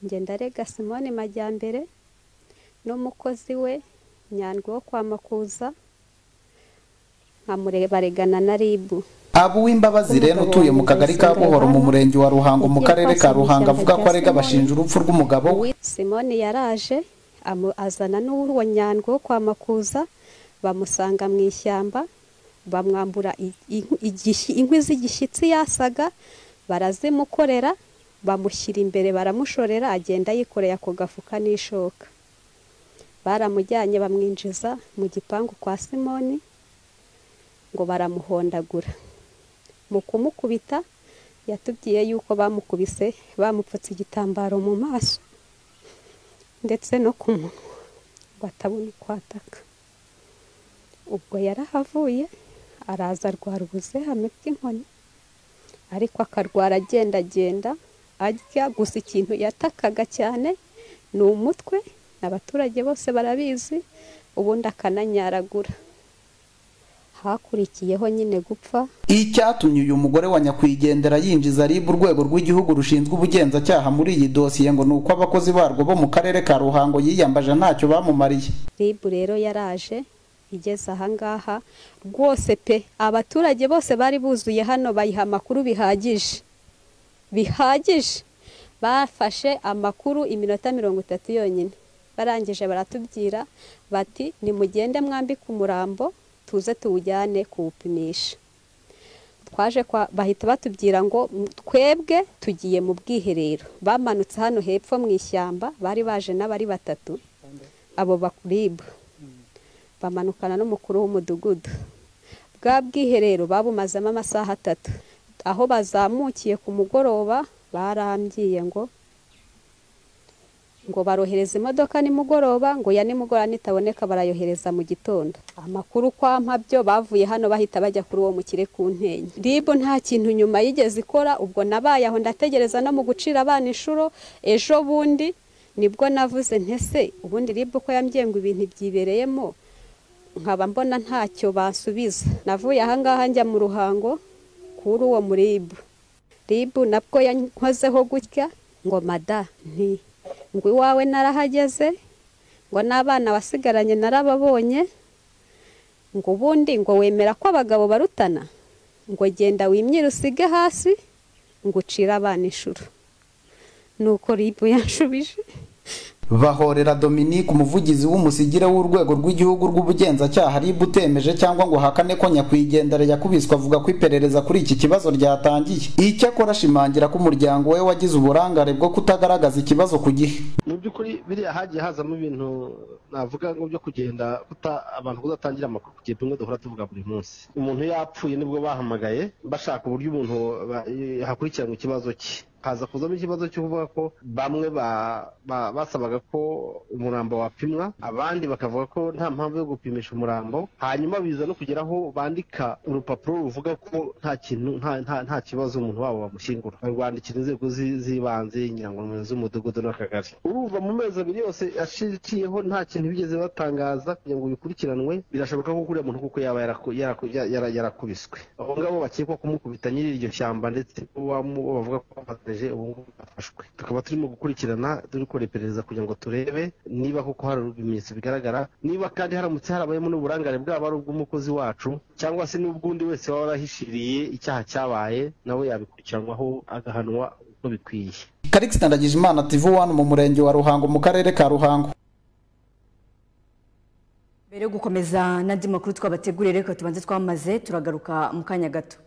Njye ndarega Simoni Majyambere n'umukozi we Nyandwi wo kwa Makuza, nkamurebaregana na RIB. Abu Uwimbabazi Irene utuye mu kagari ka Buhoro mu murenge wa Ruhango mu karere ka Ruhango avuga ko arega bashinja urupfu rw'umugabo we. Simoni yaraje azana n'uwo Nyandwi wo kwa Makuza, bamusanga mu ishyamba, bamwambura inkwi z'igishyitsi yasaga, barazimukorera, bamushyira imbere, baramushorera, agenda yikoreye ako gafuka n'ishoka. Baramujyanye bamwinjiza mu gipangu kwa Simoni ngo baramuhondagura. Mu kumukubita yatubwiye yuko bamukubise bamupfutse igitambaro mu maso ndetse no ku munwa ngo atabona uko ataka. Ubwo yarahavuye araza arwara ubuzehame bw'inkoni, ariko akarwara agendagenda arya. Gusa ikintu yatakaga cyane ni umutwe, abaturage bose barabizi, ubundi akananyaragura. Hakurikiyeho nyine gupfa. Icyatumye uyu mugore wa nyakwigendera yinjiza RIB, urwego rw'igihugu rushinzwe ubugenzacyaha, muri iyi dosiye ngo ni uko abakozi barwo bo mu karere ka Ruhango yiyambaje ntacyo bamumariye. RIB rero yaraje igeze ahangaha rwose pe, abaturage bose bari buzuye hano bayiha amakuru bihagije bihagije. Bafashe amakuru iminota 30 yonyine, barangije baratubwira bati nimugende mwambike umurambo tuze tuwujyane kuwupimisha. Twaje kwa bahita batubwira ngo twebwe tugiye mu bwiherero. Bamanutse hano hepfo mu ishyamba, bari baje n'abari batatu abo bakuribu, bamanukana n'umukuru w'umudugudu. Bwa bwiherero babumazemo amasaha 3. Aho bazamukiye ku mugoroba barambyiye ngo barohereza imodoka nimugoroba, ngo ya nimugoroba nitaboneka barayohereza mu gitondo. Amakuru kwa mpabyo bavuye hano bahita bajya kuri uwo mukire ku Ntenyo. RIB nta kintu nyuma yigeze ikora. Ubwo nabaye aho ndategereza no mu gucira abana inshuro. Ejo bundi nibwo navuze ntese ubundi RIB ko yambwiye ngo ibintu byibereyemo, nkaba mbona ntacyo basubiza. Navuye ahangaha njya mu Ruhango kuri uwo muri RIB. RIB nabwo yankozeho gutya ngo mada nti ngo iwawe narahageze, ngo n'abana wasigaranye narababonye, ngo ubundi ngo wemera ko abagabo barutana, ngo genda wimyire usige hasi, ngo ucire abana inshuro. Nuko RIB yanshubije. Bahorera Dominique, umuvugizi w'umusigire w'urwego rw'igihugu rw'ubugenzacyaha RIB, utemeje cyangwa ngo hakane ko nyakwigendera yakubiswe, avuga ko iperereza kuri iki kibazo ryatangiye. Icyakora ashimangira ko umuryango we wagize uburangare bwo kutagaragaza ikibazo ku gihe. Mu by'ukuri biriya hagiye hazamo ibintu navuga ngo byo kugenda abantu kudatangira amakuru ku gihe, bimwe duhora tuvuga buri munsi. Umuntu yapfuye nibwo bahamagaye bashaka uburyo umuntu hakurikiranwa ikibazo cye. Haza kuzamo ikibazo cyo kuvuga ko bamwe basabaga ko umurambo wapimwa, abandi bakavuga ko nta mpamvu yo gupimisha umurambo. Hanyuma biza no kugeraho bandika urupapuro ruvuga ko nta kintu nta kibazo umuntu wabo bamushyingura, barwandikira inzego z'ibanze, nyirango z'umudugudu n'akagari. Urumva mu mezi 2 yose ashikiyeho nta kintu bigeze batangaza kugira ngo bikurikiranwe. Birashoboka ko kuriya muntu kuko yaba yarakubiswe. Abo ngabo bakekwa kumukubita nyiri iryo shyamba, ndetse bavuga ko ubu ngubu bafashwe. Tukaba turimo gukurikirana, turi gukora iperereza kugira ngo turebe niba koko hari ibimenyetso bigaragara, niba kandi haramutse harabayemo n'uburangare bwaba ari ubw'umukozi wacu cyangwa se n'ubw'undi wese waba warahishiriye icyaha cyabaye, nawe yabikurikiranwaho agahanwa uko bikwiye. Karikisi Ndagijimana, TV1, mu murenge wa Ruhango mu karere ka Ruhango. Mbere yo gukomeza n'andi makuru twabateguriye, reka tubanze twamaze, turagaruka mu kanya gato.